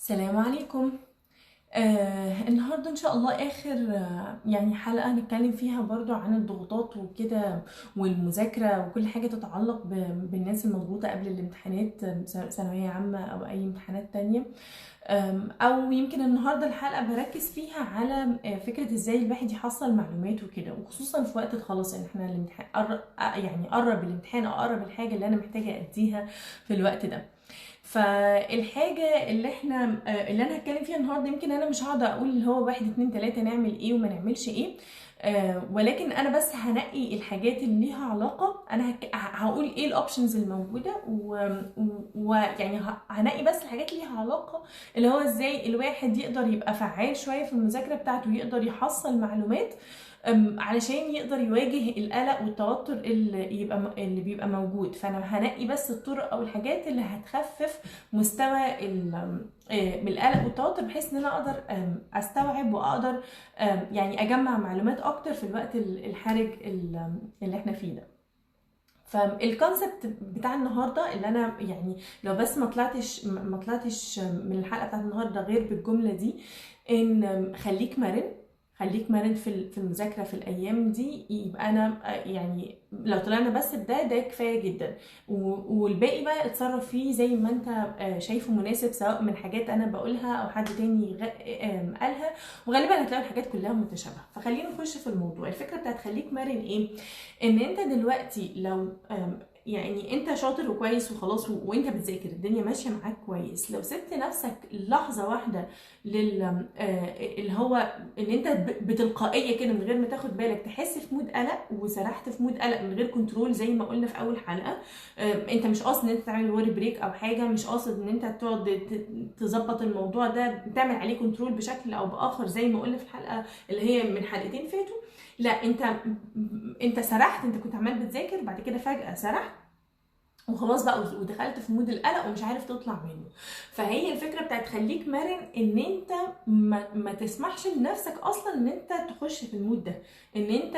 السلام عليكم. النهارده ان شاء الله اخر يعني حلقة هنتكلم فيها برضو عن الضغوطات وكده والمذاكرة وكل حاجة تتعلق بالناس المضغوطة قبل الامتحانات، ثانوية عامة او اي امتحانات تانية. او يمكن النهارده الحلقة بركز فيها على فكرة ازاي الواحد يحصل معلومات وكده، وخصوصا في وقت خلاص ان احنا الامتحان يعني قرب الامتحان او قرب الحاجة اللي انا محتاجة اديها في الوقت ده. فالحاجة اللي انا هتكلم فيها النهاردة، يمكن انا مش هقعد اقول اللي هو 1 2 3 نعمل ايه وما نعملش ايه، ولكن انا بس هنقي الحاجات اللي ليها علاقة. انا هقول ايه ال options الموجودة ويعني هنقي بس الحاجات اللي ليها علاقة، اللي هو ازاي الواحد يقدر يبقى فعال شوية في المذاكرة بتاعته، يقدر يحصل معلومات علشان يقدر يواجه القلق والتوتر اللي بيبقى موجود. فانا هنقي بس الطرق او الحاجات اللي هتخفف مستوى القلق والتوتر، بحيث ان انا اقدر استوعب واقدر يعني اجمع معلومات اكتر في الوقت الحرج اللي احنا فيه ده. فال concept بتاع النهارده اللي انا يعني لو بس ما طلعتش من الحلقة بتاعت النهارده غير بالجملة دي، ان خليك مرن، خليك مرن في المذاكرة في الايام دي. يبقى انا يعني لو طلعنا بس بده ده كفاية جدا، والباقي بقى اتصرف فيه زي ما انت شايفه مناسب، سواء من حاجات انا بقولها او حد تاني قالها، وغالبا هتلاقي الحاجات كلها متشابهة. فخلينا نخش في الموضوع. الفكرة بتاعت خليك مرن ايه؟ ان انت دلوقتي لو يعني انت شاطر وكويس وخلاص وانت بتذاكر الدنيا ماشية معاك كويس، لو سبت نفسك لحظة واحدة اللي هو ان انت بتلقائيه كده من غير ما تاخد بالك تحس في mood قلق، وسرحت في mood قلق من غير control زي ما قلنا في اول حلقة، انت مش قاصد ان انت تعمل worry break او حاجة، مش قاصد ان انت تقعد تظبط الموضوع ده تعمل عليه control بشكل او باخر زي ما قلنا في الحلقة اللي هي من حلقتين فاتوا. لا، انت سرحت، انت كنت عمال بتذاكر بعد كده فجاة سرحت وخلاص بقى ودخلت في mood القلق ومش عارف تطلع منه. فهي الفكرة بتاعت خليك مرن ان انت ما تسمحش لنفسك اصلا ان انت تخش في ال mood ده، ان انت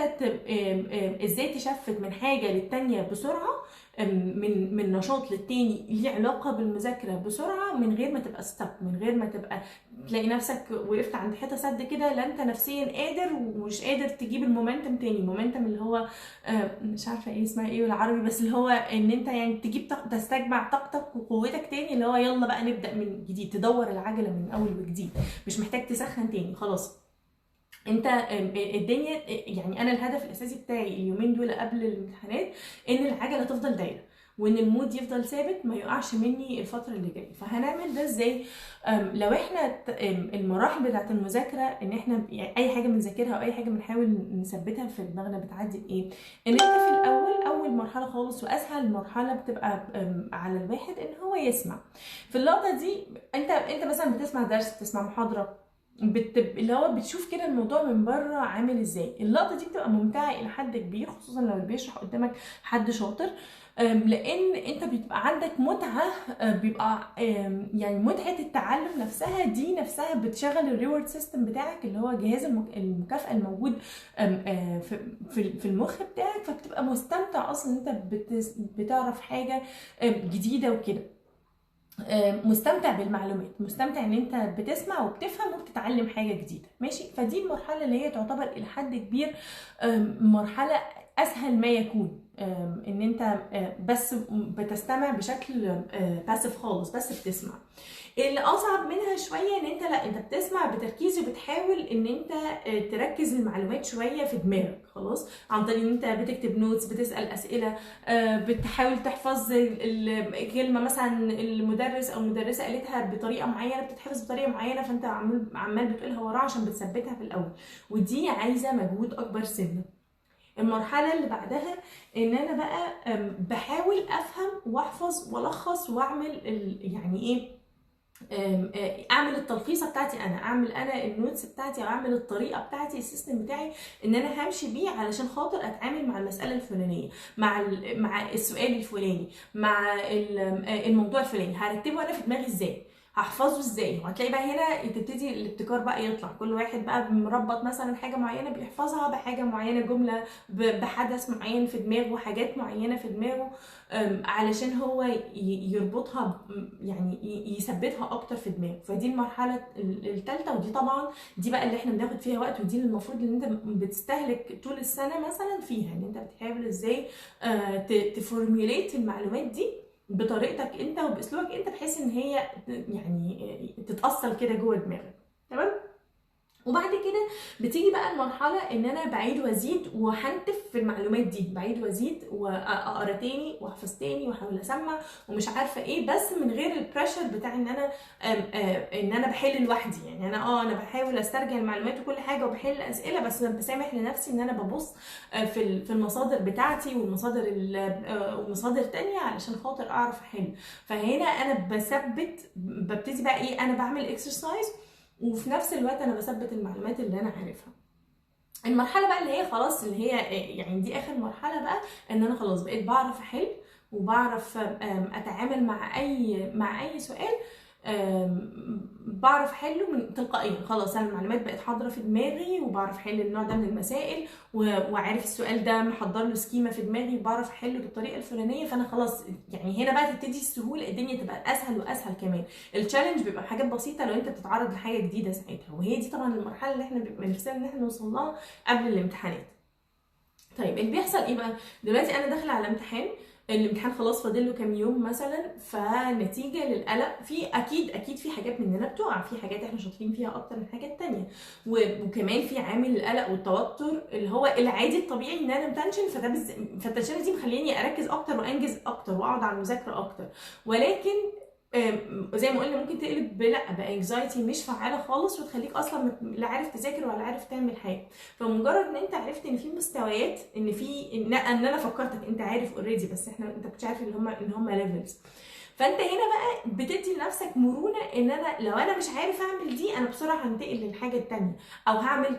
ازاي ت shift من حاجة للتانيه بسرعة، من نشاط للتاني ليه علاقة بالمذاكره بسرعة، من غير ما تبقى stuck، من غير ما تبقى تلاقي نفسك وقفت عند حيطة سد كده، لا انت نفسيا قادر ومش قادر تجيب ال momentum تاني. ال momentum اللي هو مش عارفه ايه اسمها ايه بالعربي، بس اللي هو ان انت يعني تجيب تستجمع طاقتك وقوتك تاني، اللي هو يلا بقى نبدا من جديد، تدور العجلة من اول وجديد، مش محتاج تسخن تاني خلاص. انت الدنيا يعني انا الهدف الاساسي بتاعي اليومين دول قبل الامتحانات ان العجلة تفضل دايرة وان ال mood يفضل ثابت ما يقعش مني الفترة اللي جاية. فهنعمل ده ازاي؟ لو احنا المراحل بتاعه المذاكرة ان احنا يعني اي حاجة بنذاكرها او اي حاجة بنحاول نثبتها في دماغنا بتعدي بايه؟ ان انت في الاول اول مرحلة خالص واسهل مرحلة بتبقى على الواحد ان هو يسمع. في اللقطة دي انت مثلا بتسمع درس، بتسمع محاضرة، اللي هو بتشوف كده الموضوع من بره عامل ازاي. اللقطة دي بتبقى ممتعة الى حد كبير، خصوصا لو اللي بيشرح قدامك حد شاطر، لان انت بيبقى عندك متعه، بيبقى يعني متعه التعلم نفسها دي نفسها بتشغل ال reward system بتاعك اللي هو جهاز المكافاة الموجود في المخ بتاعك، فبتبقى مستمتع اصلا انت بتعرف حاجة جديدة وكده، مستمتع بالمعلومات، مستمتع ان انت بتسمع وبتفهم وبتتعلم حاجة جديدة. ماشي، فدي المرحلة اللي هي تعتبر الى حد كبير مرحلة اسهل ما يكون، ان انت بس بتستمع بشكل passive خالص، بس بتسمع. اللي اصعب منها شوية ان انت لا، انت بتسمع بتركيز وبتحاول ان انت تركز المعلومات شوية في دماغك خلاص، عن طريق ان انت بتكتب notes، بتسال اسئلة، بتحاول تحفظ الكلمة مثلا المدرس او المدرسة قالتها بطريقة معينة، بتتحفظ بطريقة معينة، فانت عمال بتقولها وراها عشان بتثبتها في الاول، ودي عايزه مجهود اكبر سنة. المرحلة اللي بعدها ان انا بقى بحاول افهم واحفظ والخص واعمل يعني ايه، اعمل التلخيصه بتاعتي انا، اعمل انا ال notes بتاعتي، او اعمل الطريقة بتاعتي، ال system بتاعي ان انا همشي بيه علشان خاطر اتعامل مع المسالة الفلانية، مع السؤال الفلاني، مع الموضوع الفلاني، هرتبه انا في دماغي ازاي. هحفظه ازاي؟ وهتلاقي بقى هنا تبتدي الابتكار بقى يطلع، كل واحد بقى مربط مثلا حاجة معينة بيحفظها بحاجة معينة، جملة بحدث معين في دماغه، حاجات معينة في دماغه، علشان هو يربطها، يعني يثبتها اكتر في دماغه. فدي المرحلة الثالثة، ودي طبعا دي بقى اللي احنا بناخد فيها وقت، ودي اللي المفروض ان انت بتستهلك طول السنة مثلا فيها، ان انت بتحاول ازاي ت formulate المعلومات دي بطريقتك انت وباسلوبك انت، بحيث ان هي يعني تتأصل كده جوه دماغك. تمام. وبعد كده بتيجي بقى المرحلة ان انا بعيد وازيد وهنتف في المعلومات دي، بعيد وازيد واقرا تاني واحفظ تاني واحاول اسمع ومش عارفه ايه، بس من غير ال pressure بتاع ان انا ان انا بحل لوحدي. يعني انا انا بحاول استرجع المعلومات وكل حاجة وبحل اسئلة، بس بسامح لنفسي ان انا ببص في المصادر بتاعتي والمصادر ومصادر تانية علشان خاطر اعرف احل. فهنا انا بثبت، ببتدي بقى ايه، انا بعمل exercise وفي نفس الوقت انا بثبت المعلومات اللي انا عارفها. المرحلة بقى اللي هي خلاص، اللي هي يعني دي اخر مرحلة بقى، ان انا خلاص بقيت بعرف احل وبعرف اتعامل مع اي سؤال، بعرف احله من تلقائيا. خلاص انا المعلومات بقت حاضره في دماغي وبعرف احل النوع ده من المسائل، وعارف السؤال ده محضر له schema في دماغي وبعرف احله بالطريقة الفلانية. فانا خلاص يعني هنا بقى تبتدي السهولة، الدنيا تبقى اسهل واسهل. كمان ال challenge بيبقى حاجات بسيطة لو انت بتتعرض لحاجة جديدة ساعتها، وهي دي طبعا المرحلة اللي احنا بيبقى نفسنا ان احنا نوصل لها قبل الامتحانات. طيب اللي بيحصل ايه بقى دلوقتي؟ انا داخله على امتحان، الامتحان خلاص فاضل له كام يوم مثلا، فنتيجة للقلق في اكيد في حاجات مننا بتقع، في حاجات احنا شاطرين فيها اكتر من حاجات تانية، وكمان في عامل القلق والتوتر اللي هو العادي الطبيعي ان انا متنشن، فال tension دي مخليني اركز اكتر وانجز اكتر واقعد على المذاكرة اكتر. ولكن زي ما قلنا ممكن تقلب لا ب anxiety مش فعاله خالص، وتخليك اصلا لا عارف تذاكر ولا عارف تعمل حاجة. فمجرد ان انت عرفت ان في مستويات، ان في ان انا فكرتك انت عارف already، بس احنا انت مش عارف ان هم levels. فانت هنا بقى بتدي لنفسك مرونة ان انا لو انا مش عارف اعمل دي انا بسرعة هنتقل للحاجة الثانية، او هعمل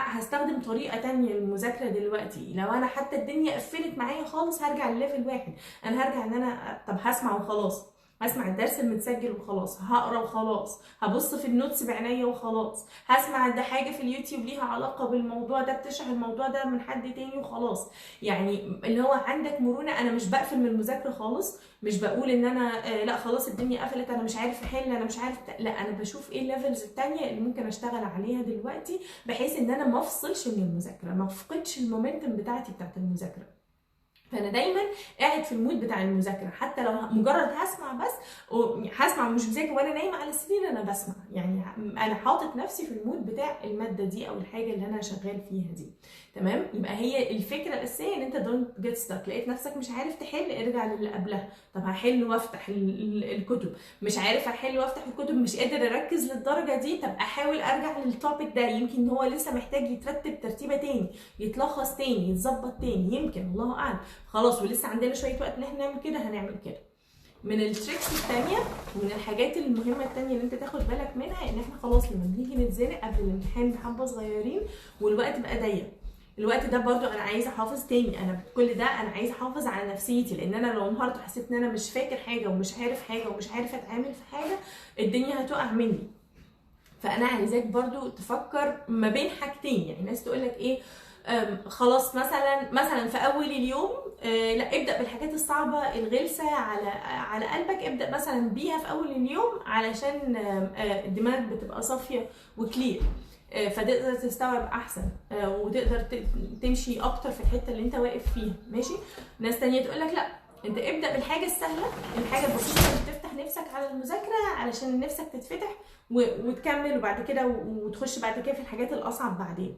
هستخدم طريقه ثانية للمذاكره دلوقتي. لو انا حتى الدنيا قفلت معايا خالص هرجع لل level واحد، انا هرجع ان انا طب هسمع وخلاص، هسمع الدرس المتسجل وخلاص، هقرا وخلاص، هبص في ال notes بعينيا وخلاص، هسمع ده حاجة في اليوتيوب ليها علاقة بالموضوع ده بتشرح الموضوع ده من حد تاني وخلاص. يعني اللي هو عندك مرونة. انا مش بقفل من المذاكرة خالص، مش بقول ان انا لا خلاص الدنيا قفلت انا مش عارف احل انا مش عارف، لا انا بشوف ايه ال levels التانية اللي ممكن اشتغل عليها دلوقتي، بحيث ان انا ما افصلش من المذاكرة، ما افقدش ال momentum بتاعتي بتاعت المذاكرة. فانا دايما قاعد في ال mood بتاع المذاكرة، حتى لو مجرد هسمع بس، هسمع مش بذاكر وانا نايمة على السرير انا بسمع، يعني انا حاطط نفسي في ال mood بتاع المادة دي او الحاجة اللي انا شغال فيها دي. تمام. يبقى هي الفكرة الاساسية ان انت don't get stuck. لقيت نفسك مش عارف تحل ارجع للي قبلها، طب هحل وافتح الكتب، مش عارف احل وافتح الكتب، مش قادر اركز للدرجة دي، طب احاول ارجع لل topic ده، يمكن هو لسه محتاج يترتب ترتيبه تاني، يتلخص تاني، يتظبط تاني، يمكن الله اعلم. خلاص ولسه عندنا شوية وقت ان احنا نعمل كده، هنعمل كده. من ال tricks الثانية ومن الحاجات المهمة الثانية اللي انت تاخد بالك منها، ان احنا خلاص لما بنيجي نتزنق قبل الامتحان بحبه صغيرين والوقت بقى ضيق، الوقت ده برضو انا عايزه احافظ تاني، انا كل ده انا عايزه احافظ على نفسيتي، لان انا لو انهارت وحسيت ان انا مش فاكر حاجة ومش عارف حاجة ومش عارفه اتعامل في حاجة، الدنيا هتقع مني. فانا عايزاك برضو تفكر ما بين حاجتين. يعني ناس تقولك ايه، خلاص مثلا في اول اليوم لا ابدا بالحاجات الصعبة الغلسه على قلبك، ابدا مثلا بيها في اول اليوم علشان دماغك بتبقى صافية و clear، فتقدر تستوعب احسن وتقدر تمشي اكتر في الحتة اللي انت واقف فيها. ماشي. ناس تانية تقولك لا انت ابدا بالحاجة السهلة، الحاجة البسيطة اللي بتفتح نفسك على المذاكرة علشان نفسك تتفتح وتكمل، وبعد كده وتخش بعد كده في الحاجات الاصعب بعدين.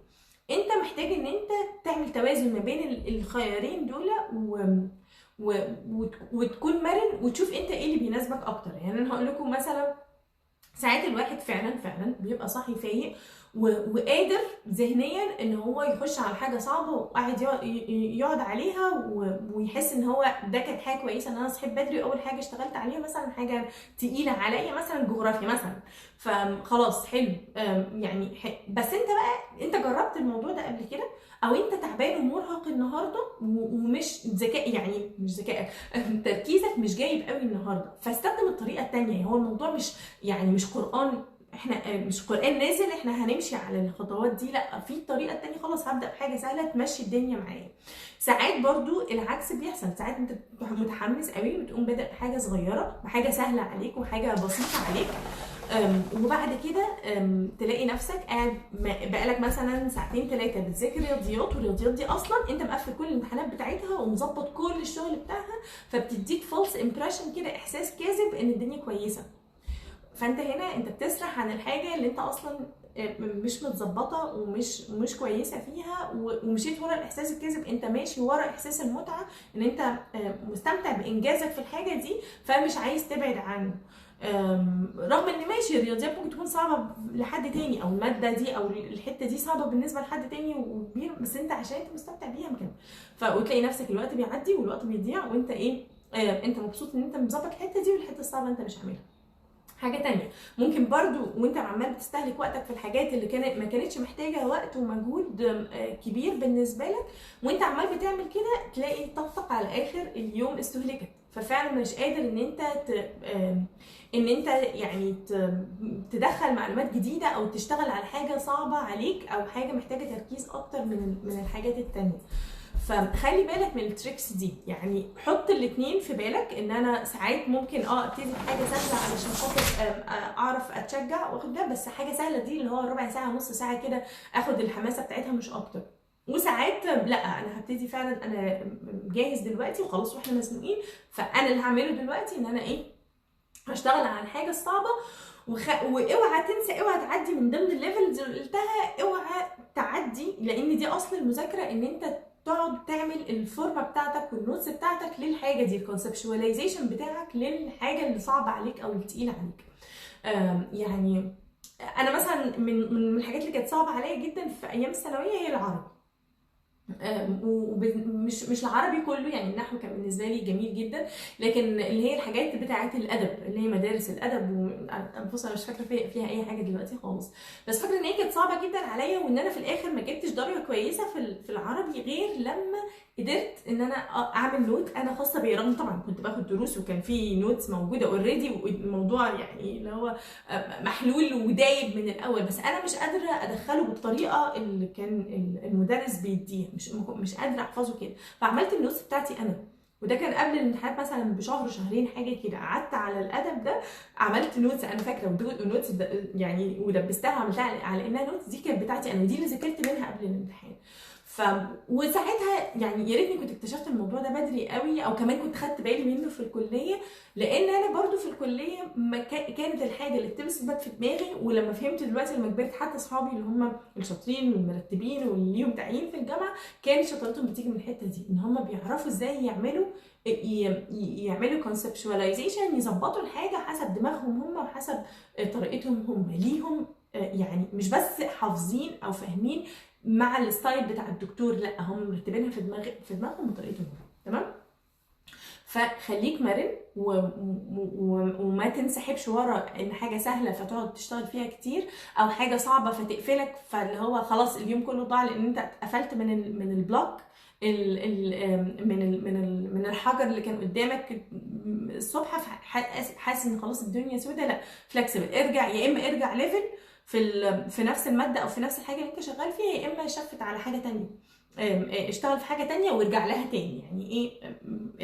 انت محتاج ان انت تعمل توازن ما بين الخيارين دول وتكون مرن وتشوف انت ايه اللي بيناسبك اكتر. يعني انا هقول لكم مثلا ساعات الواحد فعلا بيبقى صاحي فايق وقادر ذهنيا ان هو يخش على حاجة صعبة وقاعد يقعد عليها ويحس ان هو ده كانت حاجة كويسة ان انا صحيت بدري اول حاجة اشتغلت عليها مثلا حاجة تقيلة عليا مثلا جغرافيا مثلا، فخلاص حلو. يعني بس انت بقى انت جربت الموضوع ده قبل كده، او انت تعبان ومرهق النهارده ومش ذكاء، يعني مش ذكائك تركيزك مش جايب قوي النهارده، فاستخدم الطريقة الثانية. هو الموضوع مش يعني مش قران، احنا مش قرآن نازل احنا هنمشي على الخطوات دي، لا، في الطريقة التانية خلاص هبدأ بحاجة سهلة تمشي الدنيا معايا. ساعات برضو العكس بيحصل، ساعات انت متحمس قوي وتقوم بادئ بحاجة صغيرة، بحاجة سهلة عليك وحاجه بسيطة عليك، وبعد كده تلاقي نفسك قاعد بقالك مثلا ساعتين ثلاثة بتذاكر رياضيات، والرياضيات دي اصلا انت مقفل كل الامتحانات بتاعتها ومظبط كل الشغل بتاعها، فبتديك false impression كده، احساس كاذب ان الدنيا كويسة. فانت هنا انت بتسرح عن الحاجة اللي انت اصلا مش متظبطه ومش مش كويسة فيها، ومشيت ورا الاحساس الكاذب، انت ماشي ورا احساس المتعة ان انت مستمتع بانجازك في الحاجة دي فمش عايز تبعد عنه. رغم ان ماشي الرياضيات ممكن تكون صعبة لحد تاني، او المادة دي او الحتة دي صعبة بالنسبة لحد تاني وكبير، بس انت عشان انت مستمتع بيها مكمل. وتلاقي نفسك الوقت بيعدي والوقت بيضيع، وانت ايه، انت مبسوط ان انت مظبط الحتة دي، والحتة الصعبة انت مش عاملها. حاجة تانية ممكن برضو وانت عمال بتستهلك وقتك في الحاجات اللي كانت ما كانتش محتاجه وقت ومجهود كبير بالنسبة لك، وانت عمال بتعمل كده تلاقي طاقتك على اخر اليوم استهلكت، ففعلا مش قادر ان انت ان انت يعني تدخل معلومات جديدة او تشتغل على حاجة صعبة عليك او حاجة محتاجه تركيز اكتر من الحاجات التانية. فخلي بالك من ال tricks دي، يعني حط الاتنين في بالك، ان انا ساعات ممكن ابتدي بحاجة سهلة علشان خاطر اعرف اتشجع واخد ده، بس حاجة سهلة دي اللي هو ربع ساعة نص ساعة كده اخد الحماسة بتاعتها مش اكتر. وساعات لا، انا هبتدي فعلا، انا جاهز دلوقتي وخلاص واحنا مزنوقين، فانا اللي هعمله دلوقتي ان انا ايه، هشتغل على الحاجة الصعبة. واوعى تنسى، اوعى تعدي من ضمن ال levels اللي قلتها، اوعى تعدي، لان دي اصل المذاكرة، ان انت تقعد تعمل الفورمة بتاعتك وال notes بتاعتك للحاجة دي، ال conceptualization بتاعك للحاجة اللي صعبة عليك او اللي تقيلة عليك. يعني انا مثلا من الحاجات اللي كانت صعبة عليا جدا في ايام الثانوية هي العربي، ومش العربي كله، يعني النحو كان بالنسبة لي جميل جدا، لكن اللي هي الحاجات بتاعه الادب اللي هي مدارس الادب وانفسها مش فاكره فيها اي حاجة دلوقتي خالص، بس فاكره ان هي كانت صعبة جدا عليا، وان انا في الاخر ما جبتش درجه كويسة في العربي غير لما قدرت ان انا اعمل note انا خاصة بيا، رغم طبعا كنت باخد دروس وكان في notes موجودة already والموضوع يعني اللي هو محلول ودايب من الاول، بس انا مش قادرة ادخله بالطريقة اللي كان المدرس بيديها، مش قادرة احفظه كده، فعملت ال notes بتاعتي انا، وده كان قبل الامتحانات مثلا بشهر شهرين حاجة كده، قعدت على الادب ده عملت notes انا فاكره، notes يعني ودبستها وعملتها على انها notes دي كانت بتاعتي انا، ودي اللي ذاكرت منها قبل الامتحان. وساعتها يعني يا ريتني كنت اكتشفت الموضوع ده بدري قوي، او كمان كنت خدت بالي منه في الكلية، لان انا برضو في الكلية ما كانت الحاجة اللي بتثبت في دماغي، ولما فهمت دلوقتي لما كبرت حتى اصحابي اللي هم الشاطرين والمرتبين واللي ليهم تعيين في الجامعة كانت شطارتهم بتيجي من الحتة دي، ان هم بيعرفوا ازاي يعملوا conceptualization، يظبطوا الحاجة حسب دماغهم هم وحسب طريقتهم هم، ليهم يعني مش بس حافظين او فاهمين مع ال style بتاع الدكتور، لا هم مرتبينها في دماغهم بطريقتهم، تمام؟ فخليك مرن وما تنسحبش ورا ان حاجة سهلة فتقعد تشتغل فيها كتير، او حاجة صعبة فتقفلك، فاللي هو خلاص اليوم كله ضاع لان انت اتقفلت من ال block من الحجر اللي كان قدامك الصبح، حاسس ان خلاص الدنيا سودة. لا، flexible، ارجع، يا اما ارجع level في نفس المادة او في نفس الحاجة اللي انت شغال فيها، يا اما shift على حاجة تانية، اشتغل في حاجة تانية وارجع لها تاني. يعني ايه،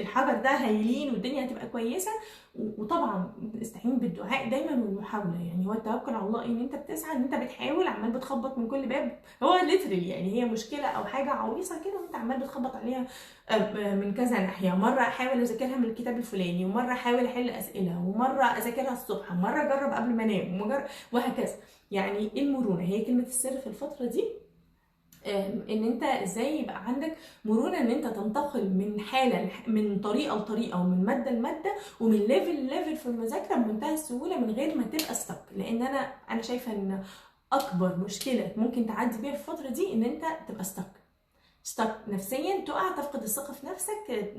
الحجر ده هيلين والدنيا هتبقى كويسة. وطبعا استعين بالدعاء دايما والمحاوله، يعني هو التوكل على الله، ان انت بتسعى، ان انت بتحاول، عمال بتخبط من كل باب، هو literally يعني هي مشكلة او حاجة عويصة كده وانت عمال بتخبط عليها من كذا ناحية، مرة احاول اذاكرها من الكتاب الفلاني، ومرة احاول احل اسئلة، ومرة اذاكرها الصبح، ومرة اجرب قبل ما انام، وهكذا. يعني المرونة هي كلمة السر في الفترة دي، ان انت ازاي يبقى عندك مرونة ان انت تنتقل من حاله، من طريقه لطريقه، ومن مادة لمادة، ومن level ل level في المذاكرة بمنتهى السهولة من غير ما تبقى stuck. لان انا شايفه ان اكبر مشكلة ممكن تعدي بيها في الفترة دي ان انت تبقى stuck نفسيا، تقع، تفقد الثقة في نفسك،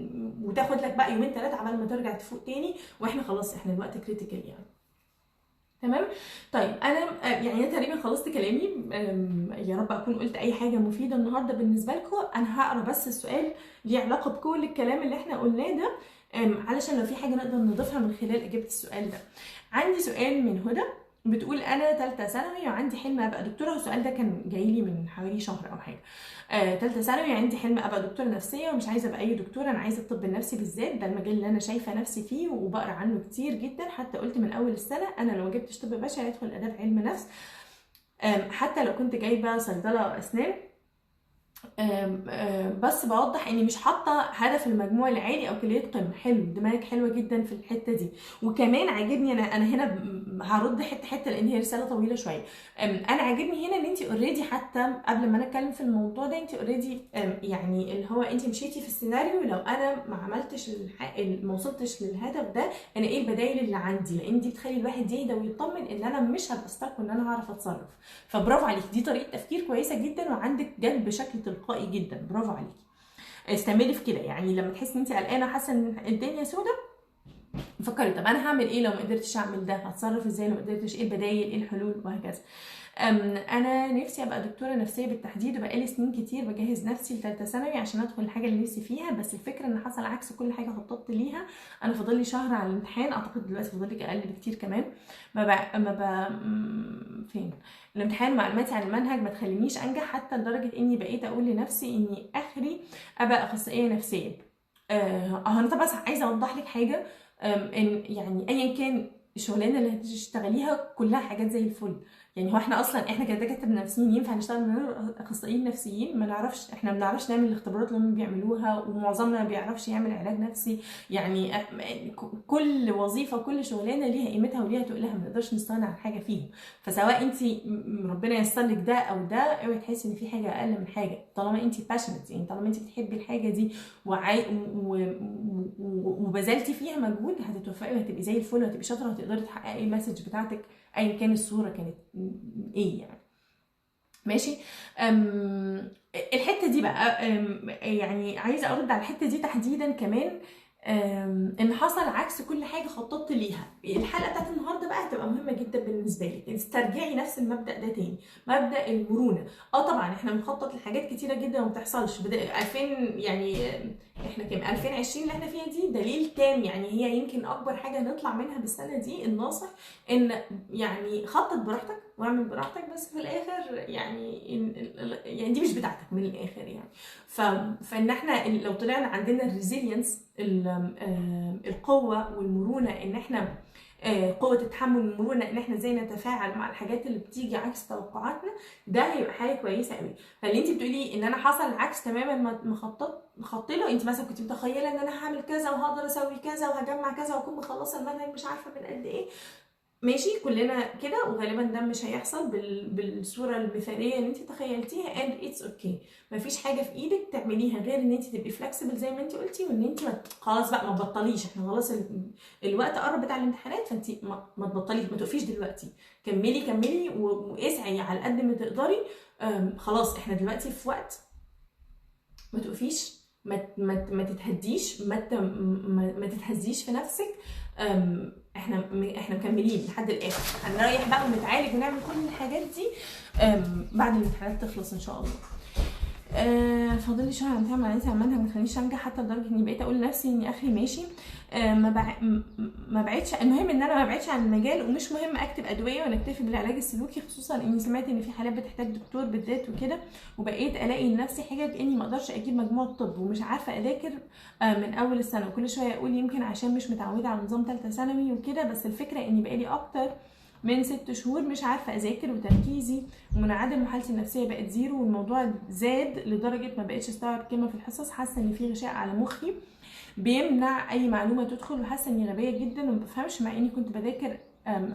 وتاخد لك بقى يومين ثلاثة عبال ما ترجع تفوق تاني، واحنا خلاص احنا الوقت critical يعني. تمام. طيب انا يعني انا تقريبا خلصت كلامي، يا رب اكون قلت اي حاجة مفيدة النهارده بالنسبة لكم. انا هقرا بس السؤال ليه علاقة بكل الكلام اللي احنا قلناه ده، علشان لو في حاجة نقدر نضيفها من خلال اجابه السؤال ده. عندي سؤال من هدى بتقول انا ثالثة ثانوي وعندي حلم ابقى دكتورة. السؤال ده كان جاي لي من حوالي شهر او حاجة. ثالثة ثانوي عندي حلم ابقى دكتورة نفسية، ومش عايزه ابقى اي دكتورة، انا عايزه الطب النفسي بالذات، ده المجال اللي انا شايفه نفسي فيه وبقرا عنه كتير جدا. حتى قلت من اول السنة انا لو ما جبتش طب بشري هدخل اداب علم نفس، حتى لو كنت جايبه صيدلة واسنان. بس بوضح اني مش حاطه هدف المجموع العالي او كليه قمة. حلو، دماغك حلوة جدا في الحتة دي. وكمان عاجبني انا هنا هرد حتة حتة لان هي رسالة طويلة شوية. انا عاجبني هنا ان انت already حتى قبل ما انا اتكلم في الموضوع ده انت already يعني اللي هو انت مشيتي في السيناريو، لو انا ما عملتش ما وصلتش للهدف ده انا ايه البدايل اللي عندي، لان دي بتخلي الواحد يهدى ويطمن ان انا مش هبقى stuck وان انا هعرف اتصرف. فبرافو عليك، دي طريقه تفكير كويسة جدا وعندك جد بشكل تلقائي جدا، برافو عليكي، استمري في كده. يعني لما تحسي ان انت قلقانة حاسه ان الدنيا سودة، فكري طب انا هعمل ايه لو ما قدرتش اعمل ده، هتصرف ازاي لو ما قدرتش، ايه البدايل، ايه الحلول، وهكذا. انا نفسي ابقى دكتورة نفسية بالتحديد، وبقالي سنين كتير بجهز نفسي لثالثه ثانوي عشان ادخل الحاجة اللي نفسي فيها، بس الفكرة ان حصل عكس كل حاجة خططت ليها. انا فاضل لي شهر على الامتحان، اعتقد دلوقتي فاضل لك اقل بكتير كمان. ما بقى ما بقى فين الامتحان، معلوماتي عن المنهج ما تخلينيش انجح، حتى لدرجة اني بقيت اقول لنفسي اني اخري ابقى اخصائية نفسية. انا طبعا عايزه اوضح لك حاجة، ان يعني ايا كان الشغلانة اللي هتشتغليها كلها حاجات زي الفل. يعني هو احنا اصلا احنا كدكاتره نفسيين ينفع نشتغل من غير اخصائيين نفسيين؟ ما نعرفش، احنا ما بنعرفش نعمل الاختبارات اللي هم بيعملوها، ومعظمنا ما بيعرفش يعمل علاج نفسي. يعني كل وظيفة كل شغلانة ليها قيمتها وليها تقلها، ما نقدرش نستغنى عن حاجة فيهم. فسواء انت ربنا ييسر لك ده او ده، اوعي تحسي ان في حاجة اقل من حاجة، طالما انت passionate، يعني طالما انت بتحبي الحاجة دي وبذلتي فيها مجهود هتتوفقي وهتبقي زي الفل وهتبقي شاطرة وهتقدري تحققي ال message بتاعتك ايا كان الصورة كانت ايه يعني. ماشي. الحتة دي بقى يعني عايزه ارد على الحتة دي تحديدا كمان، ان حصل عكس كل حاجة خططت ليها. الحلقة بتاعت النهارده بقى هتبقى مهمة جدا بالنسبة لك، استرجعي نفس المبدا ده تاني، مبدا المرونة. طبعا احنا بنخطط لحاجات كتيرة جدا وما بتحصلش. 2000 يعني احنا كام 2020 اللي احنا فيها دي دليل تام، يعني هي يمكن اكبر حاجة نطلع منها بالسنة دي الناصح، ان يعني خطط براحتك واعمل براحتك، بس في الاخر يعني يعني دي مش بتاعتك من الاخر يعني. فان احنا لو طلعنا عندنا ال resilience، القوة والمرونة، ان احنا قوة التحمل والمرونة، ان احنا ازاي نتفاعل مع الحاجات اللي بتيجي عكس توقعاتنا، ده هيبقى حاجة كويسة قوي. فاللي انت بتقولي ان انا حصل عكس تماما ما خططت له، انت مثلا كنت متخيله ان انا هعمل كذا وهقدر اسوي كذا وهجمع كذا واكون مخلصة المنهج مش عارفه من قد ايه، ماشي كلنا كده، وغالبا ده مش هيحصل بالصورة المثالية اللي انت تخيلتيها، and it's okay. مفيش حاجة في ايدك تعمليها غير ان انت تبقي flexible زي ما انت قلتي، وان انت خلاص بقى ما تبطليش، احنا خلاص الوقت قرب بتاع الامتحانات، فانت ما تبطليش، ما تقفيش دلوقتي، كملي كملي واسعي على قد ما تقدري. خلاص احنا دلوقتي في وقت ما تقفيش، ما تتهديش، ما تتهزيش في نفسك. احنا مكملين لحد الاخر، هنريح بقى ونتعالج ونعمل كل الحاجات دي بعد الامتحانات تخلص ان شاء الله. فاضل لي شهر على الامتحان، عملها ما تخلينيش انجح، حتى لدرجة اني بقيت اقول لنفسي اني اخري ماشي. ما بعدش، المهم ان انا ما بعدش عن المجال، ومش مهم اكتب ادوية ونكتفي بالعلاج السلوكي، خصوصا اني سمعت ان في حالات بتحتاج دكتور بالذات وكده. وبقيت الاقي لنفسي حاجة اني ما اقدرش اجيب مجموع طب، ومش عارفه اذاكر من اول السنة، وكل شوية اقول يمكن عشان مش متعوده على نظام ثالثة ثانوي وكده، بس الفكرة اني بقالي اكتر من 6 شهور مش عارفه اذاكر، وتركيزي ومنعدم، وحالتي النفسية بقت zero، والموضوع زاد لدرجة ما بقتش استوعب كلمة في الحصص، حاسه ان في غشاء على مخي بيمنع اي معلومة تدخل، وحاسه اني غبية جدا وما بفهمش، مع اني كنت بذاكر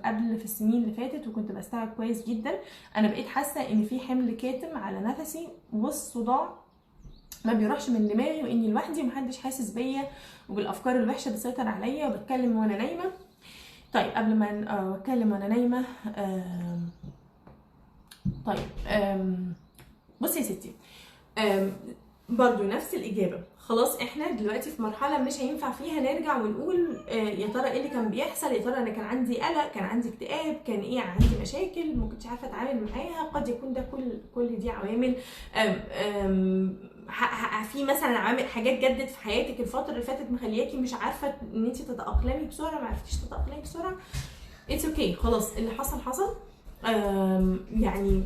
قبل في السنين اللي فاتت وكنت بستوعب كويس جدا. انا بقيت حاسه ان في حمل كاتم على نفسي، والصداع ما بيروحش من دماغي، واني لوحدي ومحدش حاسس بيا، وبالافكار الوحشة بتسيطر عليا، وبتكلم وانا نايمة. طيب قبل ما اتكلم وانا نايمة، طيب بصي يا ستي، برضو نفس الإجابة. خلاص احنا دلوقتي في مرحلة مش هينفع فيها نرجع ونقول يا ترى ايه اللي كان بيحصل، يا ترى انا كان عندي قلق، كان عندي اكتئاب، كان ايه، عندي مشاكل ما كنتش عارفة اتعامل معاها. قد يكون ده كل دي عوامل. آم آم في مثلا عوامل، حاجات جدت في حياتك الفترة اللي فاتت مخلياكي مش عارفة ان انت تتأقلمي بسرعة، ما عرفتيش تتأقلمي بسرعة. it's okay، خلاص اللي حصل حصل. يعني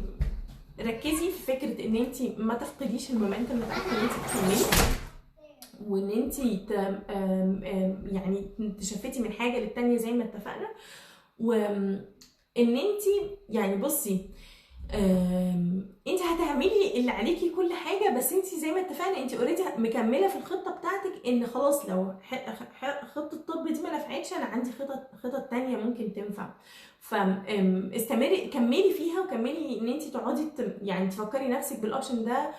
ركزي في فكرة ان انت ما تفقديش ال momentum بتاعك، ان انت تكملي، وان انت يعني ت shift ي من حاجة للتانيه زي ما اتفقنا. وان انت يعني بصي، انت هتعملي اللي عليكي كل حاجة، بس انت زي ما اتفقنا انت already مكملة في الخطة بتاعتك، ان خلاص لو خطه الطب دي ما نفعتش انا عندي خطط تانية ممكن تنفع. فاستمري، كملي فيها، وكملي ان انت تقعدي يعني تفكري نفسك بال option ده،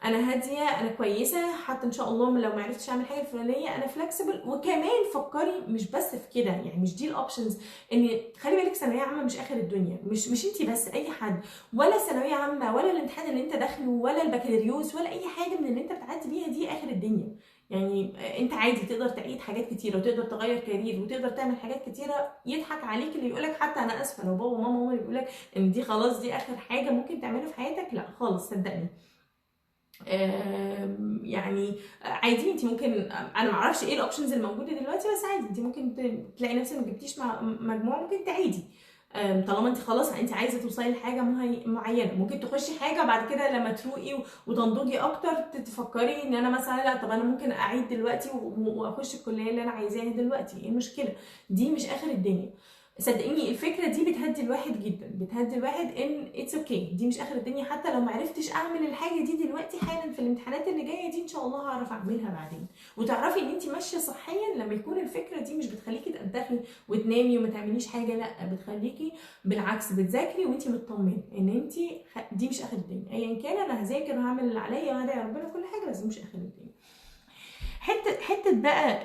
انا هادية، انا كويسة، حتى ان شاء الله لو ما عرفتش اعمل حاجة الفلانية انا flexible. وكمان فكري مش بس في كده، يعني مش دي ال options، ان خلي بالك ثانوية عامة مش اخر الدنيا، مش انت بس، اي حد، ولا ثانوية عامة ولا الامتحان اللي انت داخله ولا البكالوريوس ولا اي حاجة من اللي انت بتعدي بيها دي اخر الدنيا. يعني انت عادي تقدر تعيد حاجات كتيرة، وتقدر تغير career، وتقدر تعمل حاجات كتيرة. يضحك عليك اللي يقولك، حتى انا اسفه لو بابا وماما هم اللي بيقولك ان دي خلاص دي اخر حاجة ممكن تعملها في حياتك، لا خالص، صدقني. يعني عادي انت ممكن، انا ما اعرفش ايه ال options الموجودة دلوقتي، بس عادي انت ممكن تلاقي نفسك ما جبتيش مجموع، ممكن تعيدي. طالما انت خلاص انت عايزه توصلي لحاجة معينة، ممكن تخشي حاجة بعد كده لما تروقي وتنضجي اكتر تفكري ان انا مثلا لا، طب انا ممكن اعيد دلوقتي واخش الكلية اللي انا عايزاها دلوقتي، ايه المشكلة؟ دي مش اخر الدنيا. صدقيني الفكرة دي بتهدي الواحد جدا، بتهدي الواحد ان it's okay، دي مش اخر الدنيا، حتى لو ما عرفتش اعمل الحاجة دي دلوقتي حالا في الامتحانات اللي جاية دي ان شاء الله هعرف اعملها بعدين. وتعرفي ان انت ماشية صحيا لما يكون الفكرة دي مش بتخليكي تنتخي وتنامي وما تعمليش حاجة، لا بتخليكي بالعكس بتذاكري وانت مطمنه ان انت دي مش اخر الدنيا، ايا كان انا هذاكر وهعمل اللي عليا وهدعي ربنا كل حاجة، بس دي مش اخر الدنيا. حتة بقى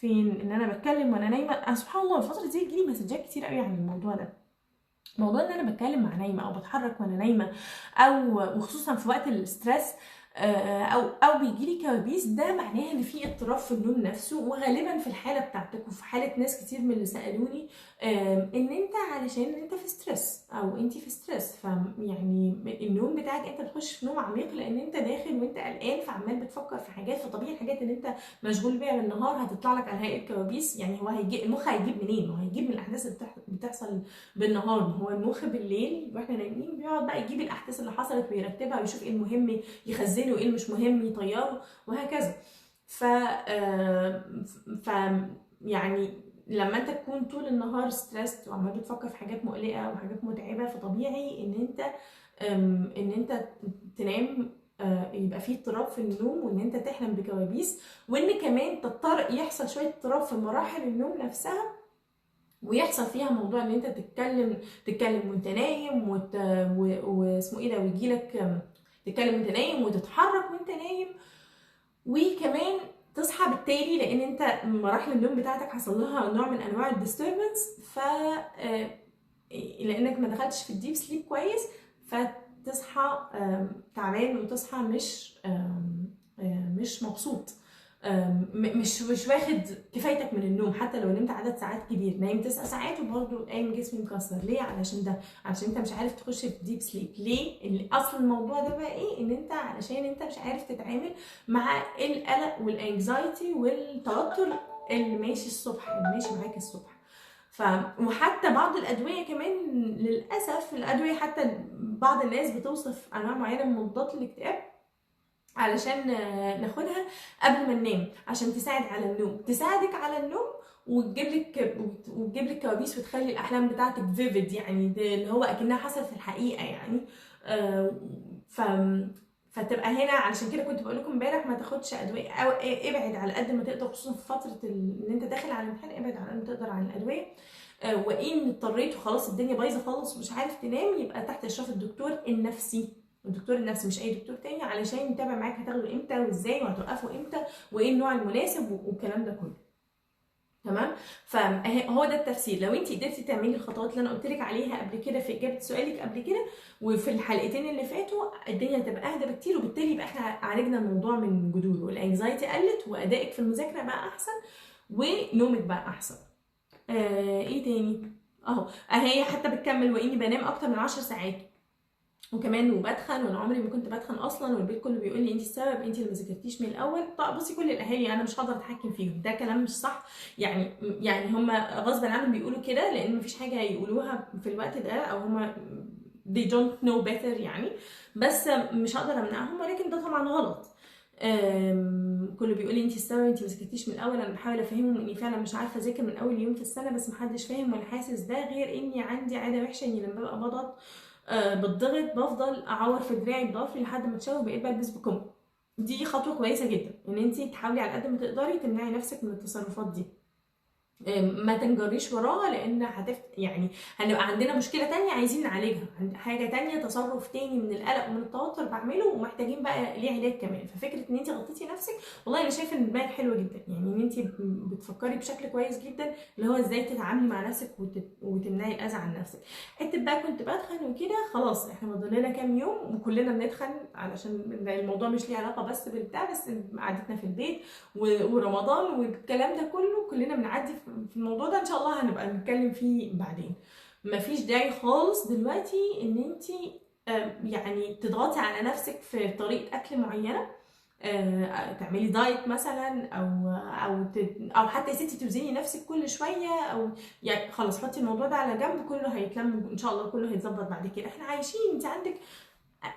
فين ان انا بتكلم وانا نايمة. سبحان الله الفترة دي بيجيلي مسجات كتير قوي عن الموضوع ده، موضوع ان انا بتكلم مع نايمة او بتحرك وانا نايمة، او وخصوصا في وقت ال stress، او بيجيلي كوابيس. ده معناها ان في اضطراب في النوم نفسه، وغالبا في الحالة بتاعتك وفي حاله ناس كتير من اللي سالوني ان انت علشان انت في stress او انت في stress، فيعني النوم بتاعك انت بتخش في نوم عميق لان انت داخل وانت قلقان، فعمال بتفكر في حاجات، فطبيعي الحاجات اللي انت مشغول بيها بالنهار هتطلع لك على هيئة كوابيس. يعني هو هيجي المخ هيجيب منين؟ هو هيجيب من الاحداث اللي بتحصل بالنهار. ما هو المخ بالليل واحنا نايمين بيقعد بقى يجيب الاحداث اللي حصلت ويرتبها ويشوف ايه المهم يخزنه وايه اللي مش مهم يطيره وهكذا. ف يعني لما انت تكون طول النهار stressed وعمال بتفكر في حاجات مقلقة وحاجات متعبة، فطبيعي ان انت تنام يبقى فيه اضطراب في النوم، وان انت تحلم بكوابيس، وان كمان تضطر يحصل شوية اضطراب في مراحل النوم نفسها، ويحصل فيها موضوع ان انت تتكلم وانت نايم واسمه ايه ده، ويجيلك تتكلم وانت نايم وتتحرك وانت نايم، وكمان تصحى بالتالي لان انت مراحل النوم بتاعتك حصل لها نوع من انواع ال disturbance، ف لانك ما دخلتش في ال deep sleep كويس، فتصحى تعبان وتصحى مش مبسوط، مش واخد كفايتك من النوم. حتى لو نمت عدد ساعات كبير، نايم 9 ساعات وبرده قايم جسمي مكسر. ليه؟ علشان ده، علشان انت مش عارف تخش في deep sleep. ليه؟ اصل الموضوع ده بقى ايه؟ ان انت علشان انت مش عارف تتعامل مع القلق وال anxiety والتوتر اللي ماشي الصبح، اللي ماشي معاك الصبح. وحتى بعض الادوية كمان للاسف، الادوية حتى بعض الناس بتوصف انواع معينة من مضادات الاكتئاب علشان ناخدها قبل ما ننام عشان تساعد على النوم، تساعدك على النوم وتجيب لك كوابيس وتخلي الاحلام بتاعتك vivid، يعني اللي هو اكنها حصلت في الحقيقة يعني. فتبقى هنا. علشان كده كنت بقول لكم امبارح ما تاخدش ادوية، او ابعد على قد ما تقدر، خصوصا في فترة ان انت داخل على الامتحان، ابعد على قد ما تقدر عن الادوية. وان اضطريت وخلاص الدنيا بايظة خالص ومش عارف تنام، يبقى تحت اشراف الدكتور النفسي، الدكتور النفسي مش اي دكتور تاني، علشان يتابع معاك هتاخده امتى وازاي وهتوقفه امتى وايه النوع المناسب والكلام ده كله. تمام؟ فهو ده التفسير. لو انت قدرتي تعملي الخطوات اللي انا قلت لك عليها قبل كده في اجابه سؤالك قبل كده وفي الحلقتين اللي فاتوا، الدنيا هتبقى اهدى بكتير، وبالتالي يبقى احنا عالجنا الموضوع من جذوره، وال anxiety قلت، وادائك في المذاكرة بقى احسن، ونومك بقى احسن. ايه تاني؟ اهي حتى بتكمل، واني بنام اكتر من 10 ساعات، وكمان وبتخن، وانا عمري ما كنت بتخن اصلا، والبيت كله بيقول لي انت السبب، انت اللي ما ذاكرتيش من الاول. طب بصي، كل الاهالي انا مش هقدر اتحكم فيهم، ده كلام مش صح، يعني هم غصب عنهم بيقولوا كده لان مفيش حاجة يقولوها في الوقت ده، او هم they don't know better يعني، بس مش هقدر امنعهم، ولكن ده طبعا غلط. كله بيقول لي انت السبب، انت ما ذاكرتيش من الاول. انا بحاول افهمهم اني فعلا مش عارفه اذاكر من اول يوم في السنة، بس محدش فاهم ولا حاسس ده، غير اني عندي عادة وحشة، اني لما ببقى بضغط بتضغط بفضل اعور في دراعي بضفري لحد ما تشوه، بقيت بلبس بكم. دي خطوة كويسة جدا ان انت تحاولي على قد ما تقدري تمنعي نفسك من التصرفات دي، ما تنجريش وراها، لان يعني هنبقى عندنا مشكلة تانية عايزين نعالجها، حاجة تانية، تصرف تاني من القلق ومن التوتر بعمله، ومحتاجين بقى ليه علاج كمان. ففكره ان انت غطيتي نفسك، والله انا شايفه ان دماغك حلوة جدا، يعني ان انت بتفكري بشكل كويس جدا اللي هو ازاي تتعاملي مع نفسك وتمنعي الاذى عن نفسك. حتة بقى كنت بتخن وكده، خلاص احنا فاضل لنا كام يوم وكلنا بنتخن، علشان الموضوع مش ليه علاقة بس بالبتاع، بس قعدتنا في البيت ورمضان والكلام ده كله كلنا بنعدي في الموضوع ده، ان شاء الله هنبقى نتكلم فيه بعدين. مفيش داعي خالص دلوقتي ان انت يعني تضغطي على نفسك في طريقه اكل معينة، تعملي دايت مثلا، او حتى يا ستي توزني نفسك كل شوية، او يعني خلاص حطي الموضوع ده على جنب، كله هيتلم ان شاء الله، كله هيتظبط بعد كده. احنا عايشين، انت عندك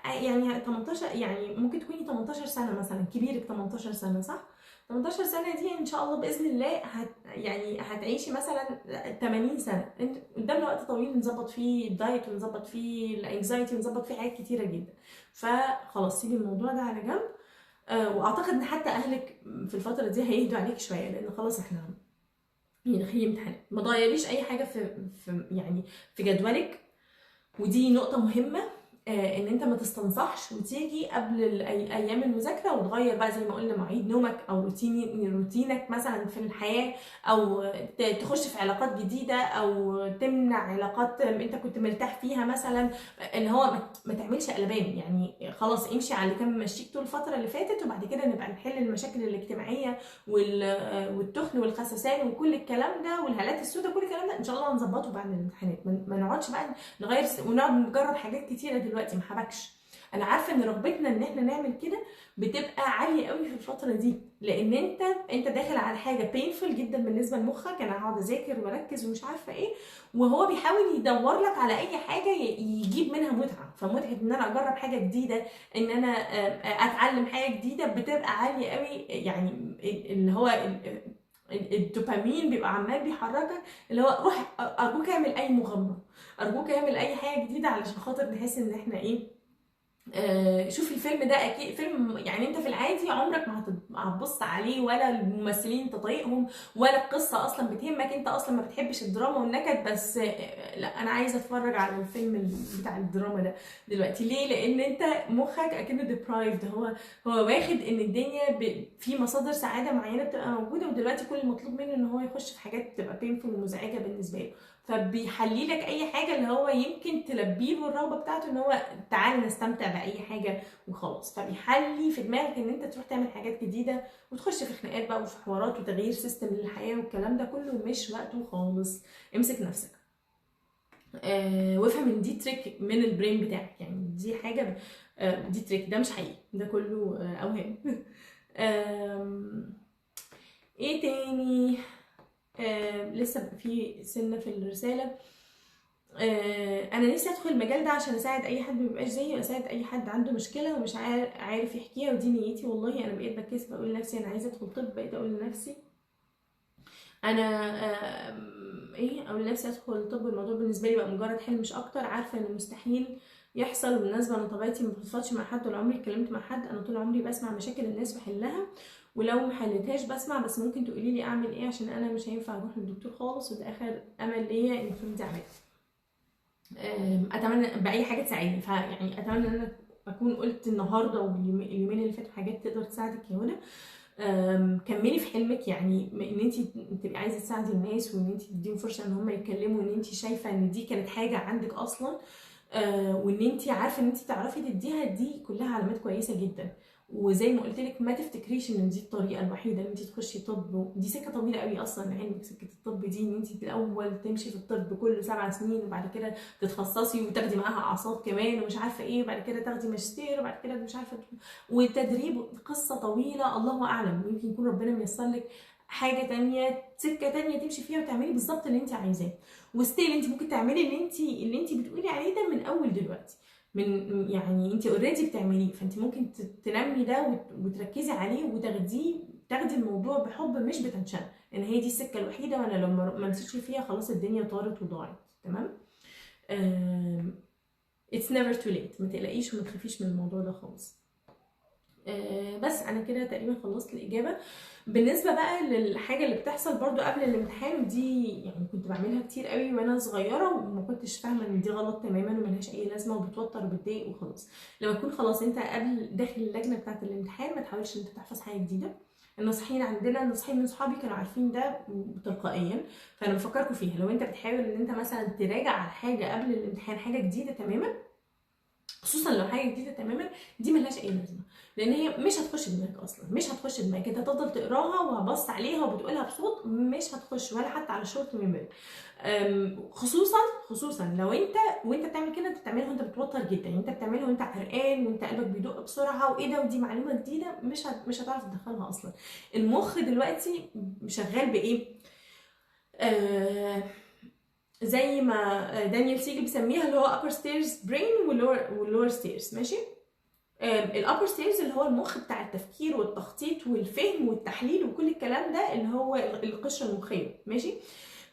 يعني 18، يعني ممكن تكوني 18 سنة مثلا، كبيرك 18 سنة صح؟ 18 سنة دي ان شاء الله باذن الله يعني هتعيشي مثلا 80 سنة، قدامنا وقت طويل نظبط فيه ال diet ونظبط فيه ال anxiety ونظبط فيه حاجات كتيرة جدا. فخلاص سيبي الموضوع ده على جنب، واعتقد ان حتى اهلك في الفترة دي هيهدوا عليك شوية، لان خلاص احنا يعني داخلين امتحانات. ما تغيريش اي حاجة في يعني في جدولك، ودي نقطة مهمة، ان انت ما تستنصحش وتيجي قبل ايام المذاكرة وتغير بقى زي ما قلنا مواعيد نومك او روتينك مثلا في الحياة، او تخش في علاقات جديدة، او تمنع علاقات انت كنت مرتاح فيها مثلا، اللي هو ما تعملش قلبان، يعني خلاص امشي على اللي كان ماشيك طول الفترة اللي فاتت، وبعد كده نبقى نحل المشاكل الاجتماعية والتخن والخسسان وكل الكلام ده والهالات السوداء، كل الكلام ده ان شاء الله هنظبطه بعد الامتحانات. ما نقعدش بقى نغير ونقعد نجرب حاجات كتيرة دلوقتي، ما حبكش. انا عارفه ان رغبتنا ان احنا نعمل كده بتبقى عالية قوي في الفترة دي، لان انت داخل على حاجة painful جدا بالنسبة لمخك، انا هقعد اذاكر واركز ومش عارفه ايه، وهو بيحاول يدور لك على اي حاجة يجيب منها متعه. فمتعه ان انا اجرب حاجة جديدة، ان انا اتعلم حاجة جديدة، بتبقى عالية قوي، يعني اللي هو الدوبامين بيبقى عمال بيحركك، اللي هو روح ارجوك اعمل اي مغامرة، ارجوك اعمل اي حاجة جديدة علشان خاطر نحس ان احنا ايه. شوف الفيلم ده اكيد فيلم، يعني انت في العادي عمرك ما هتبص عليه، ولا الممثلين تطايقهم، ولا القصة اصلا بتهمك، انت اصلا ما بتحبش الدراما والنكد، بس لا انا عايزه اتفرج على الفيلم بتاع الدراما ده دلوقتي. ليه؟ لان انت مخك اكنه deprived، هو واخد ان الدنيا في مصادر سعادة معينة بتبقى موجودة، ودلوقتي كل المطلوب منه ان هو يخش في حاجات بتبقى painful ومزعجه بالنسبة له، فبيحلي لك اي حاجة اللي هو يمكن تلبية له الرغبة بتاعته، ان هو تعال نستمتع باي حاجة وخلاص. فبيحلي في دماغك ان انت تروح تعمل حاجات جديدة وتخش في خناقات بقى وفي حوارات وتغيير system للحياة والكلام ده كله، مش وقته خالص. امسك نفسك، وافهم ان دي trick من ال brain بتاعك، يعني دي حاجة، دي trick، ده مش حقيقي، ده كله اوهام. ايه تاني؟ لسه في سنة في الرسالة. انا نفسي ادخل المجال ده عشان اساعد اي حد ميبقاش زيي، واساعد اي حد عنده مشكلة ومش عارف يحكيها، ودي نيتي والله. انا بقيت بتكسف اقول لنفسي انا عايزه ادخل طب، بقيت اقول لنفسي انا ايه، اقول لنفسي ادخل طب، الموضوع بالنسبة لي بقى مجرد حلم مش اكتر. عارفه ان مستحيل يحصل، وبالمناسبة انا طبيعتي ما بفضفضش مع حد، ولا عمري اتكلمت مع حد، انا طول عمري بسمع مشاكل الناس واحلها، ولو ما حلتهاش بسمع، بس ممكن تقولي لي اعمل ايه عشان انا مش هينفع اروح للدكتور خالص، وده اخر امل ليا ان تكون دي عملت. اتمنى باي حاجة تساعدني، فيعني اتمنى ان انا اكون قلت النهارده واليومين اللي فاتوا حاجات تقدر تساعدك يا هدى. كملي في حلمك، يعني ان انت تبقي عايزه تساعدي الناس وان انت تديهم فرصة ان هم يتكلموا، وان انت شايفه ان دي كانت حاجة عندك اصلا، وان انت عارفه ان انت تعرفي تديها، دي كلها علامات كويسة جدا. وزي ما قلت لك ما تفتكريش ان دي الطريقة الوحيدة ان انت تخشي طب، دي سكة طويلة قوي اصلا لعلمك، سكة الطب دي ان انت الاول تمشي في الطب كله 7 سنين، وبعد كده تتخصصي وتاخدي معاها اعصاب كمان ومش عارفه ايه، وبعد كده تاخدي ماجستير، وبعد كده مش عارفه وتدريب، قصة طويلة الله اعلم، يمكن يكون ربنا ميسر لك حاجة تانية، سكة تانية تمشي فيها وتعملي بالظبط اللي انت عايزاه. و still انت ممكن تعملي اللي انت بتقولي عليه ده من اول دلوقتي، من يعني انت already بتعمليه، فانت ممكن تنمي ده وتركزي عليه وتاخديه، تاخدي الموضوع بحب مش ب tension، ان هي دي السكة الوحيدة وانا لو ما مشيتش فيها خلاص الدنيا طارت وضاعت. تمام؟ It's never too late، ما تقلقيش وما تخافيش من الموضوع ده خالص. بس انا كده تقريبا خلصت الاجابة. بالنسبة بقى للحاجة اللي بتحصل برضو قبل الامتحان، ودي يعني كنت بعملها كتير قوي وانا صغيرة وما كنتش فاهمه ان دي غلط تماما وملهاش اي لازمه وبتوتر وبتضايق وخلاص. لما تكون خلاص انت قبل داخل اللجنة بتاعه الامتحان، ما تحاولش ان انت تحفظ حاجة جديدة. الناصحين عندنا، الناصحين من صحابي كانوا عارفين ده تلقائيا، فانا بفكركم فيها. لو انت بتحاول ان انت مثلا تراجع على حاجة قبل الامتحان، حاجة جديدة تماما، خصوصا لو حاجة جديدة تماما، دي ملهاش اي لازمه، لان هي مش هتخش دماغك اصلا، مش هتخش دماغك، انت هتفضل تقراها وهبص عليها وبتقولها بصوت، مش هتخش ولا حتى على short memory. خصوصا لو انت وانت بتعمل كده، انت بتعملها وانت بتوتر جدا، يعني انت بتعملها وانت عرقان وانت قلبك بيدق بسرعة وايه ده ودي معلومة جديدة، مش هتعرف تدخلها اصلا. المخ دلوقتي شغال بايه؟ زي ما دانيال سيجل بيسميها اللي هو upper stairs brain وال lower stairs، ماشي؟ ال upper stairs اللي هو المخ بتاع التفكير والتخطيط والفهم والتحليل وكل الكلام ده، اللي هو القشرة المخيه، ماشي؟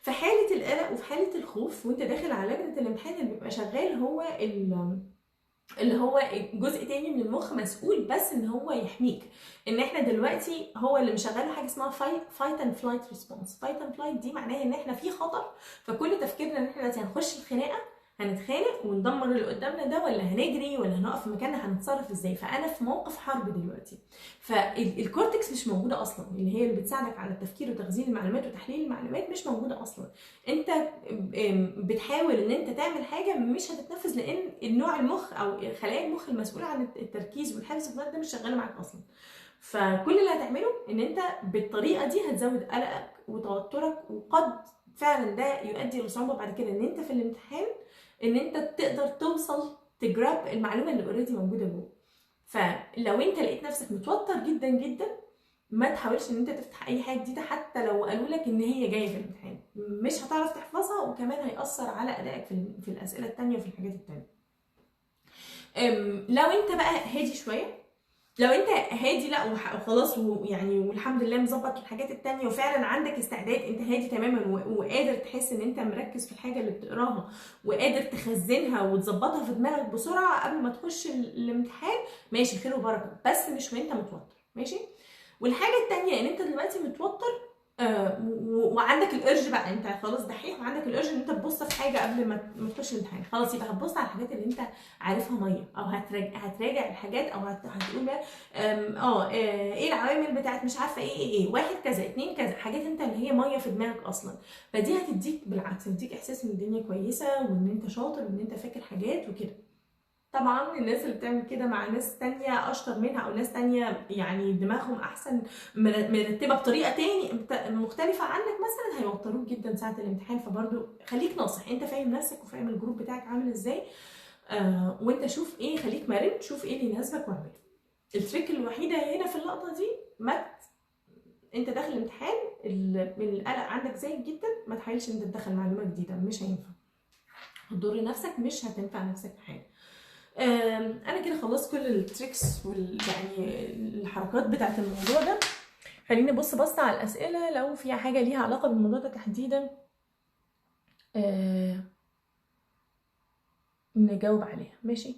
في حاله القلق وفي حاله الخوف وانت داخل على لجنة الامتحان، اللي بيبقى شغال هو اللي هو جزء تاني من المخ مسؤول بس ان هو يحميك، ان احنا دلوقتي هو اللي مشغله حاجة اسمها fight and flight response. fight and flight دي معناها ان احنا في خطر، فكل تفكيرنا ان احنا دلوقتي هنخش الخناقة، هنتخانق وندمر اللي قدامنا ده، ولا هنجري، ولا هنقف في مكاننا، هنتصرف ازاي. فانا في موقف حرب دلوقتي، فال cortex مش موجودة اصلا، اللي هي اللي بتساعدك على التفكير وتخزين المعلومات وتحليل المعلومات، مش موجودة اصلا. انت بتحاول ان انت تعمل حاجة مش هتتنفذ، لان النوع المخ او خلايا المخ المسؤولة عن التركيز والحفظ في المادة مش شغالة معاك اصلا. فكل اللي هتعمله ان انت بالطريقة دي هتزود قلقك وتوترك، وقد فعلا ده يؤدي لصعوبه بعد كده ان انت في الامتحان ان انت تقدر توصل ت grab المعلومة اللي already موجودة جوه. فلو انت لقيت نفسك متوتر جدا جدا، ما تحاولش ان انت تفتح اي حاجة جديدة، حتى لو قالوا لك ان هي جاية في الامتحان، مش هتعرف تحفظها، وكمان هيأثر على ادائك في الاسئلة التانية وفي الحاجات التانية. لو انت بقى هادي شوية، لو انت هادي لا وخلاص ويعني والحمد لله مظبط الحاجات التانية، وفعلا عندك استعداد، انت هادي تماما وقادر تحس ان انت مركز في الحاجة اللي بتقراها وقادر تخزنها وتظبطها في دماغك بسرعة قبل ما تخش الامتحان، ماشي خير وبركة، بس مش وانت متوتر، ماشي؟ والحاجة التانية ان انت دلوقتي متوتر وعندك ال urge بقى، انت خلاص دحيح وعندك ال urge ان انت تبص في حاجة قبل ما تخش الامتحان، خلاص يبقى هتبص على الحاجات اللي انت عارفها مية، او هتراجع الحاجات، او هتقول بقى، ايه العوامل بتاعت مش عارفه ايه ايه ايه، 1 كذا 2 كذا، حاجات انت اللي هي مية في دماغك اصلا. فدي هتديك بالعكس، هتديك احساس ان الدنيا كويسة وان انت شاطر وان انت فاكر حاجات وكده. طبعا الناس اللي بتعمل كده مع ناس تانية اشطر منها او ناس تانية يعني دماغهم احسن مرتبه بطريقة تاني مختلفة عنك مثلا، هيوتروك جدا ساعة الامتحان. فبرضو خليك ناصح، انت فاهم نفسك وفاهم ال group بتاعك عامل ازاي، وانت شوف ايه، خليك مرن، شوف ايه اللي يناسبك واعمله. ال trick الوحيدة هنا في اللقطة دي، ما انت داخل الامتحان القلق عندك زايد جدا، ما تحاولش ان انت تدخل معلومة جديدة، مش هينفع، هتضر نفسك، مش هتنفع نفسك في حاجة. انا كده خلصت كل ال tricks يعني الحركات بتاعت الموضوع ده. خليني ابص بص على الاسئلة لو في حاجة ليها علاقة بالموضوع ده تحديدا، نجاوب عليها، ماشي؟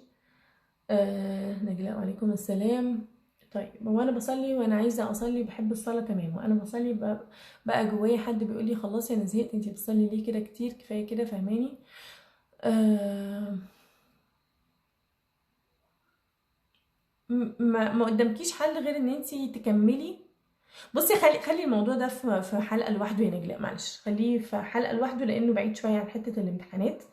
نجلاء وعليكم السلام. طيب وانا بصلي وانا عايزه اصلي، بحب الصلاة تمام، وانا بصلي بقى جوايا حد بيقول لي خلاص انا زهقت، انتي بتصلي ليه كده كتير، كفاية كده، فاهماني؟ ما قدامكيش حل غير ان انتي تكملي بصي خلي الموضوع ده في حلقة لوحده يا نجلاء، معلش خليه في حلقة لوحده لانه بعيد شوية عن حتة الامتحانات.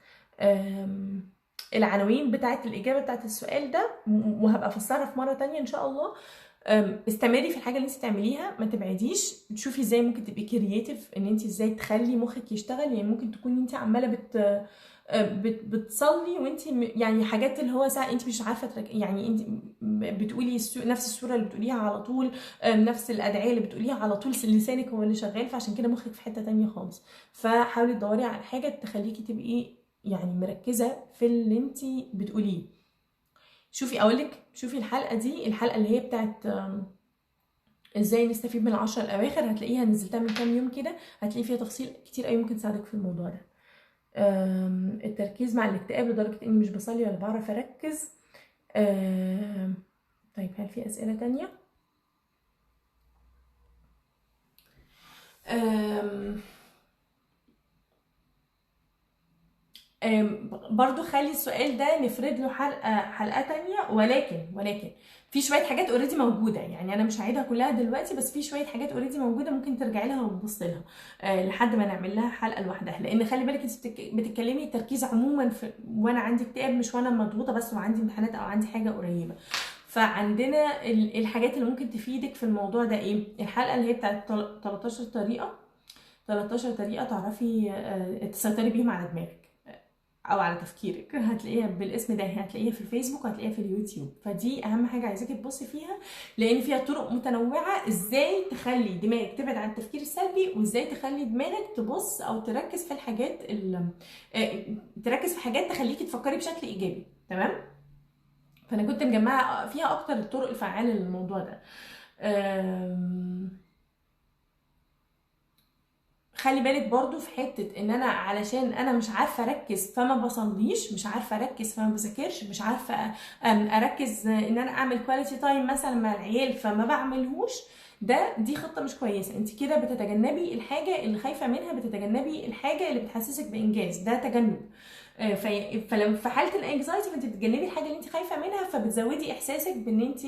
العناوين بتاعه الاجابة بتاعه السؤال ده وهبقى افسرها في مرة تانية ان شاء الله. استمري في الحاجة اللي انت تعمليها، ما تبعديش، تشوفي ازاي ممكن تبقي creative، ان انت ازاي تخلي مخك يشتغل. يعني ممكن تكوني انت عماله بتصلي وانت يعني حاجات اللي هو ساعة انت مش عارفه يعني انت بتقولي نفس الصورة اللي بتقوليها على طول، نفس الادعية اللي بتقوليها على طول، لسانك هو اللي شغال، فعشان كده مخك في حتة تانية خالص. فحاولي تدوري على حاجة تخليكي تبقي يعني مركزه في اللي انت بتقوليه. شوفي اقولك، شوفي الحلقة دي، الحلقة اللي هي بتاعت ازاي نستفيد من 10 الاواخر، هتلاقيها نزلتها من كام يوم كده، هتلاقي فيها تفصيل كتير قوي ممكن تساعدك في الموضوع ده. التركيز مع الاكتئاب لدرجة اني مش بصلي ولا بعرف اركز. طيب هل في اسئلة تانية؟ برضو خلي السؤال ده نفرد له حلقة تانية، ولكن في شوية حاجات already موجودة، يعني انا مش هعيدها كلها دلوقتي، بس في شوية حاجات already موجودة ممكن ترجعي لها وتبصي لها لحد ما نعمل لها حلقة لوحدها. لان خلي بالك انت بتتكلمي التركيز عموما وانا عندي اكتئاب، مش وانا مضغوطة بس وعندي امتحانات او عندي حاجة قريبة. فعندنا الحاجات اللي ممكن تفيدك في الموضوع ده ايه؟ الحلقة اللي هي بتاعت 13 طريقة، 13 طريقة تعرفي تسيطري بيهم على دماغك او على تفكيرك، هتلاقيها بالاسم ده، هتلاقيها في الفيسبوك وهتلاقيها في اليوتيوب. فدي اهم حاجة عايزاكي تبصي فيها، لان فيها طرق متنوعة ازاي تخلي دماغك تبعد عن التفكير السلبي، وازاي تخلي دماغك تبص او تركز في الحاجات تركز في حاجات تخليكي تفكري بشكل ايجابي. تمام؟ فانا كنت مجمعة فيها اكتر الطرق الفعالة للموضوع ده. خلي بالك برضو في حتة ان انا علشان انا مش عارفة اركز فما بصليش، مش عارفة اركز فما بذاكرش، مش عارفة اركز ان انا اعمل quality time مثلا مع العيال فما بعملهوش، دي خطة مش كويسة. انت كده بتتجنبي الحاجة اللي خايفة منها، بتتجنبي الحاجة اللي بتحسسك بانجاز، ده تجنب. فلما في حالة ال anxiety فانت بتتجنبي الحاجة اللي انت خايفة منها، فبتزودي احساسك بان انت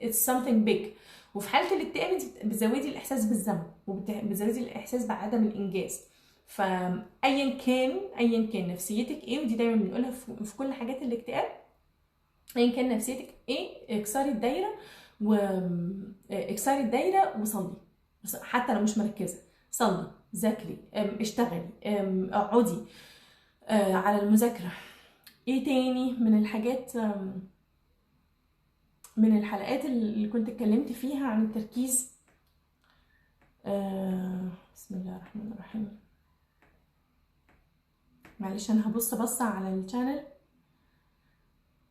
it's something big. وفي حالة الاكتئاب انت بتزودي الاحساس بالذنب، وبتزودي الاحساس بعدم الانجاز. فايا كان، ايا كان نفسيتك ايه، ودي دايما بنقولها في كل حاجات الاكتئاب، ايا كان نفسيتك ايه، اكسري الدايرة اكسري الدايرة وصلي، حتى لو مش مركزه، صلي، ذاكري، اشتغلي، اقعدي على المذاكرة. ايه تاني من الحاجات، من الحلقات اللي كنت اتكلمت فيها عن التركيز؟ بسم الله الرحمن الرحيم. معلش انا هبص بصة على ال channel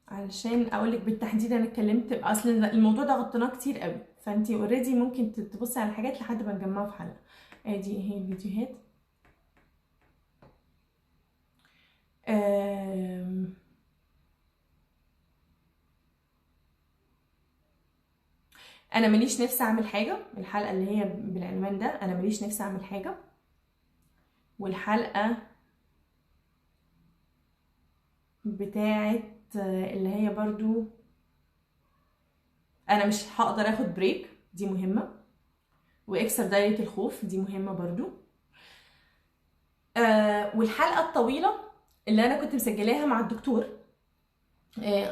علشان اقولك بالتحديد انا اتكلمت، اصل الموضوع ده غطيناه كتير قوي، فانتي already ممكن تبصي على حاجات لحد ما نجمعها في حلقة. ادي هي الفيديوهات. انا ماليش نفسي اعمل حاجة، الحلقة اللي هي بالعنوان ده انا ماليش نفسي اعمل حاجة، والحلقة بتاعت اللي هي برضو انا مش هقدر اخد break، دي مهمة، واكسر دايرة الخوف دي مهمة برضو. والحلقة الطويلة اللي انا كنت مسجلاها مع الدكتور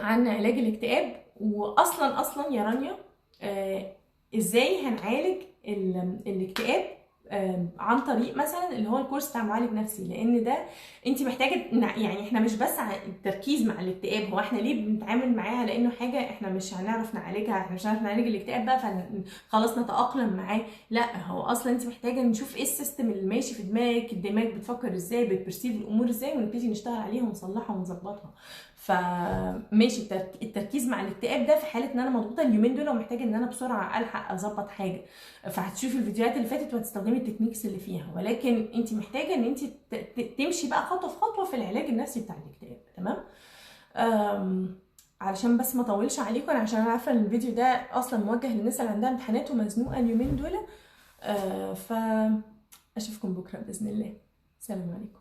عن علاج الاكتئاب، واصلا اصلا يا رانيا ازاي هنعالج الاكتئاب عن طريق مثلا اللي هو الكورس بتاع معالج نفسي، لان ده انت محتاجه، يعني احنا مش بس التركيز مع الاكتئاب، هو احنا ليه بنتعامل معاها؟ لانه حاجة احنا مش هنعرف نعالجها، احنا مش هنعرف نعالج الاكتئاب بقى فخلاص نتاقلم معاه، لا هو اصلا انت محتاجه نشوف ايه ال system اللي ماشي في دماغك، الدماغ بتفكر ازاي، بت perceive الامور ازاي، ونبتدي نشتغل عليها ونصلحها ونظبطها. فماشي التركيز مع الاكتئاب ده في حاله ان انا مضغوطه اليومين دول ومحتاجة ان انا بسرعة الحق اظبط حاجة، فهتشوفي الفيديوهات اللي فاتت وهتستخدمي ال techniques اللي فيها، ولكن انت محتاجه ان انت تمشي بقى خطوة في خطوة في العلاج النفسي بتاع الاكتئاب. تمام؟ علشان بس ما اطولش عليكم، انا عشان عارفه ان الفيديو ده اصلا موجه للناس اللي عندها امتحانات ومزنوقه اليومين دول، فاشوفكم بكره باذن الله. سلام عليكم.